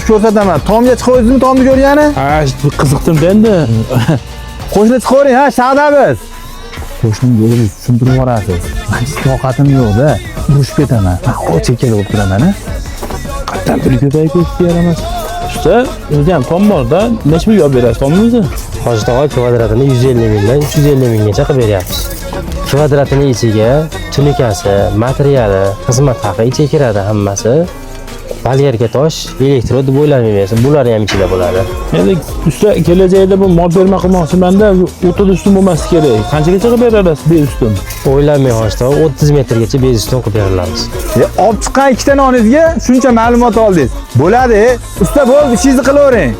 Ko'rsataman. Tomga chiqib o'zingizmi tomni ko'rgani? Ha, qiziqdim endi. Qo'shni chiqavering, ha, shahda biz. Qo'shnimga o'zingiz tushuntirib yuborasiz. Man toqatim yo'q-da. Urushib ketaman. Man hozir chekkada bo'lib turaman, ha. Qattan puli ko'payib ketdi, yaramas. Usta, o'zi ham tom bor-da, necha pulga olib berasiz tomni o'zi? Hoji tog'a, kvadratini 150 mingdan 350 minggacha qilib beryapmiz. Kvadratini ichiga tunikasi, materiali, xizmat haqi ichiga kiradi hammasi. Bolgarka tosh, elektrod bo'ylanmaysiz, bular ham ichida bo'ladi. Endi usta, kelajakda bu mol ferma qilmoqchimanda, 30 ustun bo'lmasi kerak. Qanchagacha qilib berasiz bez ustun? O'ylamay, hoji tog'a, 30 metrgacha bez ustun qilib berilamiz. Olib chiqqan ikkita noningizga shuncha ma'lumot oldingiz. Bo'ladi, usta, bo'ldi, ishingizni qilavering.